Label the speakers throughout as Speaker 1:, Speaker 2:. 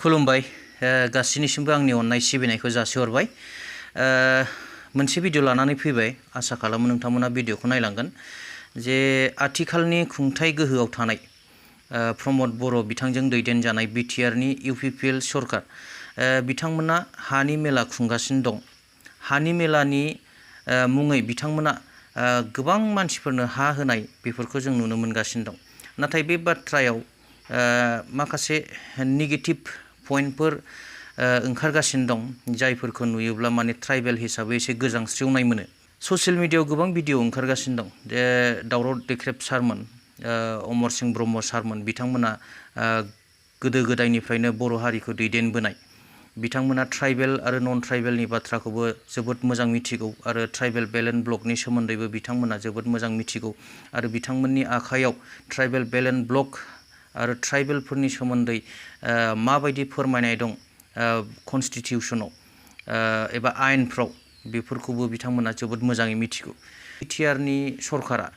Speaker 1: खुलुमबाय गासिनिसिमबो आंनि अननाय सिबिनायखौ जासिहरबाय मोनसे भिडिअ लानानै फैबाय आसा खालामो नोंथांमोना भिडिअखौ नायलांगोन जे आथिखालनि खुंथाय गोहोआव थानाय प्रमद बर' बिथांजों दैदेनजानाय बिटिआरनि इउपिपिएल सरकार बिथांमोना हानि मेला खुंगासिनो दं। हानि मेलानि मुङै बिथांमोना गोबां मानसिफोरनो हा होनाय बेफोरखौ जों नुनो मोनगासिनो दं। नाथाय बे बाथ्रायाव माखासे नेगेटिभ पइन्टफोर ओंखारगासिनो दं जायफोरखौ नुयोब्ला माने ट्राइबेल हिसाबै एसे गोजांस्रिवनाय मोनो। ससियेल मिडियायाव गोबां भिडिअ ओंखारगासिनो दं जे दावराव देख्रेब सारमोन अमर सिंह ब्रह्म सारमोन बिथांमोना गोदो गोदायनिफ्रायनो बर' हारिखौ दैदेनबोनाय बिथांमोना ट्राइबेल आरो नन ट्राइबेलनि बाथ्राखौबो जोबोद मोजां मिथिगौ आरो ट्राइबेल बेलेन्स ब्लकनि सोमोन्दैबो बिथांमोना जोबोद मोजां मिथिगौ आरो बिथांमोननि आखायाव ट्राइबेल बेलेन्स ब्लक आरो ट्राइबेलफोरनि सोमोन्दै माबायदि फोरमायनाय दं कनस्टिटिउसनाव एबा आयेनफ्राव बेफोरखौबो बिथांमोना जोबोद मोजाङै मिथिगौ। बिटिआरनि सरकारा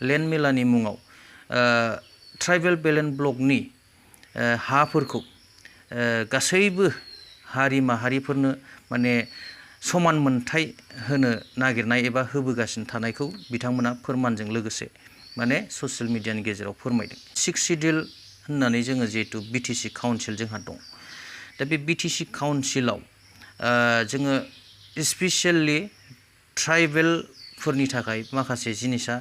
Speaker 1: लेन्ड मेलानि मुङाव ट्राइबेल बेलेन्स ब्लकनि हाफोरखौ गासैबो हारि माहारिफोरनो माने समान मोनथाय होनो नागिरनाय एबा होबोगासिनो थानायखौ बिथांमोना फोरमानजों लोगोसे माने ससियेल मिडियानि गेजेराव फोरमायदों। 6 शिड्युल होननानै जोङो जिहेतु बिटिसि काउन्सिल जोंहा दं। दा बे बिटिसि काउन्सिलाव जोङो स्पेसियेलि ट्राइबेलफोरनि थाखाय माखासे जिनिसा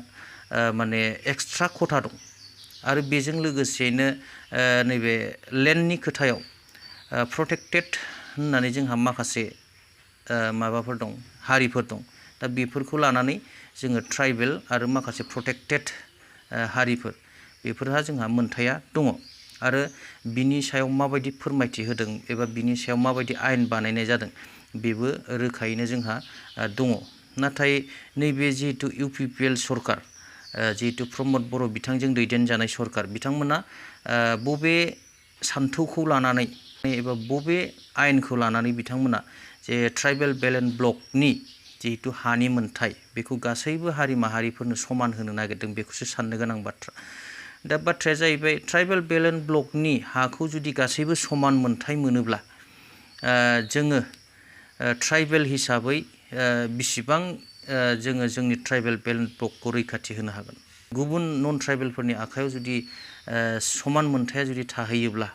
Speaker 1: माने एक्सट्रा खथा दं आरो बेजों लोगोसेनो नैबे लेन्डनि खोथायाव प्रटेक्टेड होननानै जोंहा माखासे माबाफोर दं हारिफोर दं। दा बेफोरखौ लानानै जोङो ट्राइबेल आरो माखासे प्रटेक्टेड हारिफोर बेफोरहा जोंहा मोनथाया दङ आरो बिनि सायाव माबायदि फोरमायथि होदों एबा बिनि सायाव माबायदि आयेन बानायनाय जादों बेबो रोखायैनो जोंहा दङ। नाथाय नैबे जिहेतु इउपिपिएल सरकार जिहेतु प्रमद बर' बिथांजों दैदेनजानाय सरकार बिथांमोना बबे सान्थौखौ लानानै एबा बबे आयेनखौ लानानै बिथांमोना जे ट्राइबेल बेलेन्स ब्लकनि जिहेतु हानि मोनथाय बेखौ गासैबो हारि माहारिफोरनो समान होनो नागिरदों बेखौसो साननो गोनां बाथ्रा। दा बाथ्राया जाहैबाय ट्राइबेल बेलेन्स ब्लकनि हाखौ जुदि गासैबो समान मोनथाय मोनोब्ला जोङो ट्राइबेल हिसाबै बिसिबां जोङो जोंनि ट्राइबेल बेलेन्स ब्लकखौ रैखाथि होनो हागोन। गुबुन नन ट्राइबेलफोरनि आखायाव जुदि समान मोनथाया जुदि थाहैयोब्ला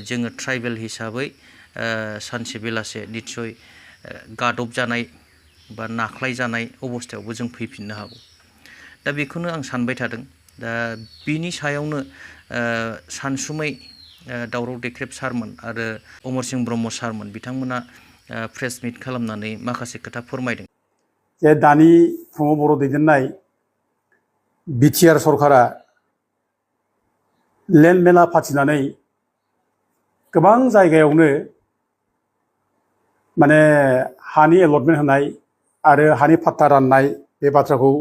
Speaker 1: जोङो ट्राइबेल हिसाबै सानसे बेलासे निस्सय गादब जानाय बा नाख्लाय जानाय अबस्थायावबो जों फैफिननो हागौ। दा बेखौनो आं सानबाय थादों। दा बिनि सायावनो सानसुमै दावराव देख्रेब सारमोन आरो अमर सिंह ब्रह्म सारमोन बिथांमोना प्रेस मिट खालामनानै माखासे खोथा फोरमायदों।
Speaker 2: जे दानि प्रमद बर' दैदेननाय बिटिआर सरकारा लेन्ड मेला फाथिनानै गोबां जायगायावनो माने हानि एलटमेन्ट होनाय आरो हानि फाट्टा राननाय बे बाथ्राखौ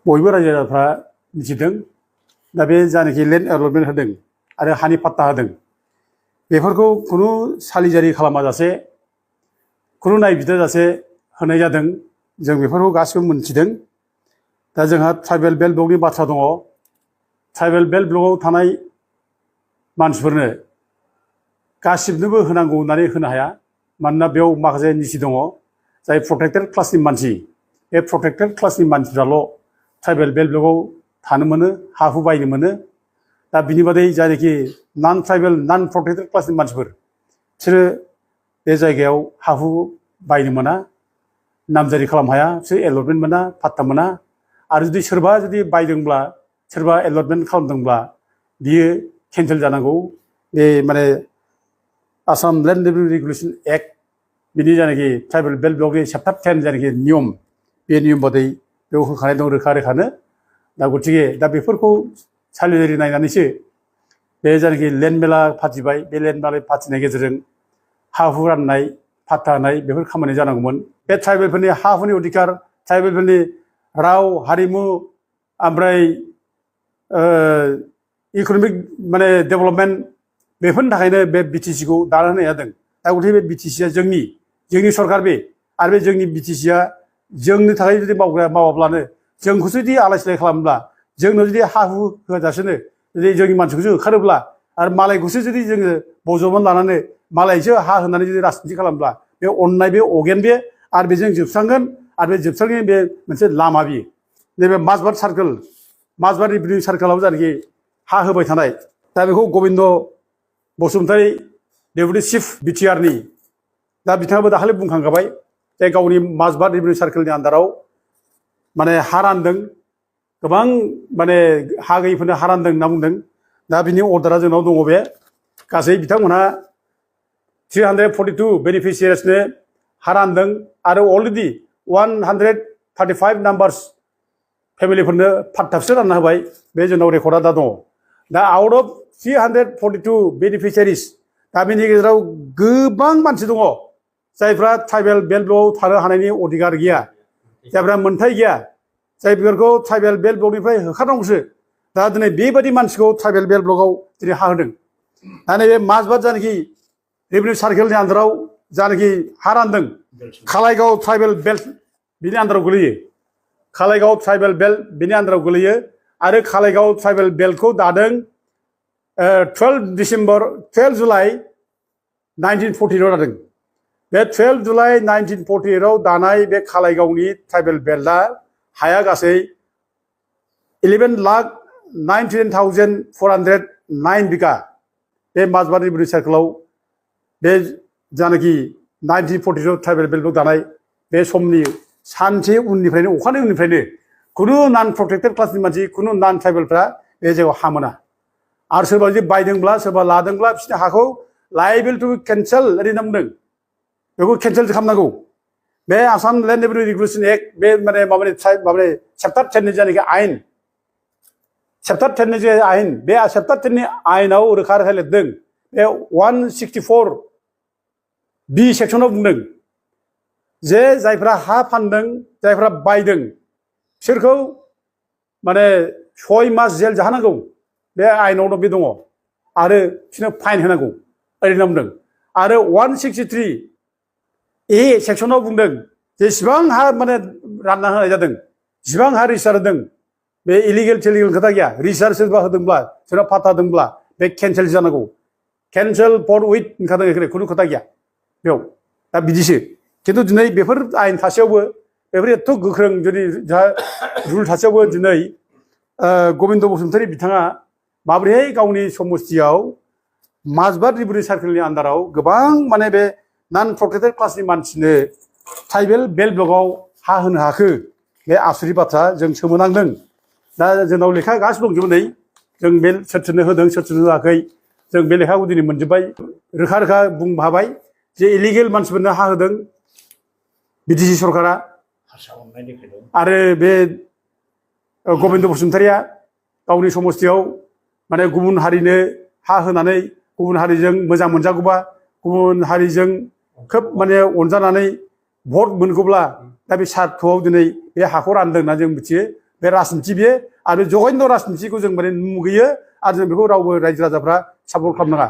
Speaker 2: बयबो रायजो राजाफ्रा मिथिदों। दा बे जानाखि लेन्ड एलटमेन्ट होदों आरो हानि फाट्टा होदों बेफोरखौ खुनु सालिजारि खालामाजासे खुनु नायबिजिराजासे होनाय जादों। जों बेफोरखौ गासिबो मोनथिदों। दा जोंहा ट्राइबेल बेल्ट ब्लकनि बाथ्रा दङ। ट्राइबेल बेल्ट ब्लकआव थानाय मानसिफोरनो गासिबनोबो होनांगौ होननानै होनो हाया। मानोना बेयाव माखासे निसि दङ जाय प्रटेक्टेड क्लासनि मानसि बे प्रटेक्टेड क्लासनि मानसिफ्राल' ट्राइबेल बेल्ट ब्लकआव थानो मोनो हा हु बायनो मोनो। दा बिनि बादै जायनाखि नन ट्राइबेल नन प्रटेक्टेड क्लासनि मानसिफोर बिसोरो बे जायगायाव हा हु बायनो मोना, नामजारि खालामनो हाया, बिसोर एलटमेन्ट मोना, फाट्टा मोना। आरो जुदि सोरबा जुदि बायदोंब्ला सोरबा एलटमेन्ट खालामदोंब्ला बियो केन्सेल जानांगौ। बे माने आसाम लेन्ड रेगुलेसन एक्ट बिनि जायनाखि ट्राइबेल बेल्ट ब्लकनि चेप्टार 10 जायनाखि नियम बे नियम बादै बेयाव होखानाय दं रोखा रोखानो। दा गतिके दा बेफोरखौ सालिजारि नायनानैसो बे जायनाखि लेन्ड मेला फाथिबाय बे लेन्ड मेला फाथिनाय गेजेरजों हा हु राननाय फाट्टा होनाय बेफोर खामानि जानांगौमोन। बे ट्राइबेलफोरनि हा हुनि अधिकार, ट्राइबेलफोरनि राव हारिमु ओमफ्राय इक'नमिक माने डेभेलपमेन्ट बेफोरनि थाखायनो बे बिटिसिखौ दाना होनाय जादों। दा गतिके बे बिटिसिया जोंनि सरकार बे आरो बे जोंनि बिटिसिया जोंनि थाखाय जुदि मावाब्लानो जोंखौ जुदि आलाय सिलाय खालामोब्ला जोंनो जुदि हा हु होआजासेनो जुदि जोंनि मानसिखौ जों होखारोब्ला आरो मालायखौसो जुदि जोङो बजबनानै लानानै मालायसो हा होनानै जुदि राजनिथि खालामब्ला बे अननाय बे अगेन बे आरो बेजों जोबस्रांगोन आरो बे जोबस्रांनायनि बे मोनसे लामा बियो नैबे माजबाद सार्कोल माजबाद रिभिनिउ सार्कोलाव जानाखि हा होबाय थानाय दा बेखौ गबिन्द बसुमतारी डेपुटि चिफ बिटिआरनि दा बिथाङाबो दाखालि बुंखांखाबाय जे गावनि माजबाद रिभिनिउ सार्कोलनि आन्दाराव माने हा रानदों गोबां माने हा गैयिफोरनो हा रानदों होनना बुंदों दा बिनि अर्डारा जोंनाव दङ बे गासै बिथांमोनहा 342 बेनिफिसियारिसनो हा रानदों आरो अलरेडि 135 नाम्बार्स फेमिलिफोरनो फाट्टाबसो रानना होबाय बे जोंनाव रेकर्डआ दा दङ दा आउट अफ 342 बेनिफिसियारिस दा बेनि गेजेराव गोबां मानसि दङ जायफ्रा ट्राइबेल बेल्ट ब्लकआव थानो हानायनि अधिकार गैया जायफ्रा मोन्थाय गैया जायफोरखौ ट्राइबेल बेल्ट ब्लकनिफ्राय होखारनांगौसो दा दिनै बेबायदि मानसिखौ ट्राइबेल बेल्ट ब्लकआव दिनै हा होदों दा नैबे माजबाद जानाखि रेभिनिउ सार्केलनि आन्दाराव जानाखि हा रानदों खालायगाव ट्राइबेल बेल्ट बिनि आन्दाराव गोलैयो खालायगाव ट्राइबेल बेल्ट बिनि आन्दाराव गोलैयो आरो खालायगाव ट्राइबेल बेल्टखौ दादों 12 जुलाइ 1948 आव दादों बे 12 जुलाइ 1948 आव दानाय बे खालायगावनि ट्राइबेल बेल्टआ हाया गासै 11,19,409 बिगा बे माजबाद रिभिनिउ सार्कोलाव बे जानाखि 1948 ट्राइबेल बेल्ट दानाय बे समनि सानसे उननिफ्रायनो अखानायै उननिफ्रायनो खुनु नन प्रटेक्टेड क्लासनि मानसि खुनु नन ट्राइबेलफ्रा बे जायगायाव हा मोना आरो सोरबा जुदि बायदोंब्ला सोरबा लादोंब्ला बिसोरनि हाखौ लायबेल टु केन्सेल ओरै होनना बुंदों बेखौ केन्सेल खालामनांगौ बे Assam land revenue regulation act बे माने माबानि चेप्टार 10 नि जानाखि आयेन चेप्टार 10 नि जे आयेन बे चेप्टार 10 नि आयेनाव रोखा रोखा लिरदों बे 164 बि सेक्सनाव बुंदों जे जायफ्रा हा फानदों जायफ्रा बायदों बिसोरखौ माने 6 मास जेल जाहोनांगौ बे आयेनाव बे दङ आरो बिसोरनो फाइन होनांगौ ओरैनो बुंदों आरो 163 ए सेक्सनाव बुंदों जेसेबां हा माने रानना होनाय जादों जेसेबां हा रिसार होदों बे इलिगेल टेलिगेल खोथा गैया रिसार सोरबा होदोंब्ला सोरबा फाथा होदोंब्ला बे केन्सेल जानांगौ केन्सेल फर उइथ ओंखारदों खुनु खोथा गैया बेयाव दा बिदिसो खिन्थु दिनै बेफोर आयेन थासेयावबो बेफोर एथ' गोख्रों जुदि रुल थासेयावबो दिनै गबिन्द बसुमतारी बिथाङा माबोरैहाय गावनि समस्तियाव माजबाद रिभिनिउ सार्कोलनि आन्दाराव गोबां माने बे नन प्रटेक्टेड क्लासनि मानसिनो ट्राइबेल बेल्ट ब्लकआव हा होनो हाखो बे आसुरित बाथ्रा जों सोमोनांदों दा जोंनाव लेखा गासिबो दंजोबो नै जों बे सोरनो होदों सोरनो होआखै जों बे लेखाखौ दिनै मोनजोब्बाय रोखा रोखा बुंनो हाबाय जे इलिगेल मानसिफोरनो हा होदों बिटिसि सरकारा आरो बे गबिन्द बसुमतारीया गावनि समस्तियाव माने गुबुन हारिनो हा होनानै गुबुन हारिजों मोजां मोनजागौबा गुबुन हारिजों खोब माने अनजानानै भट मोनगौब्ला दा बे सार्थआव दिनै बे हाखौ रानदों होनना जों मिथियो बे राजनिथि बेयो आरो जघन्य राजनिथिखौ जों माने मुगैयो आरो जों बेखौ रावबो रायजो राजाफ्रा सापर्ट खालामनाङा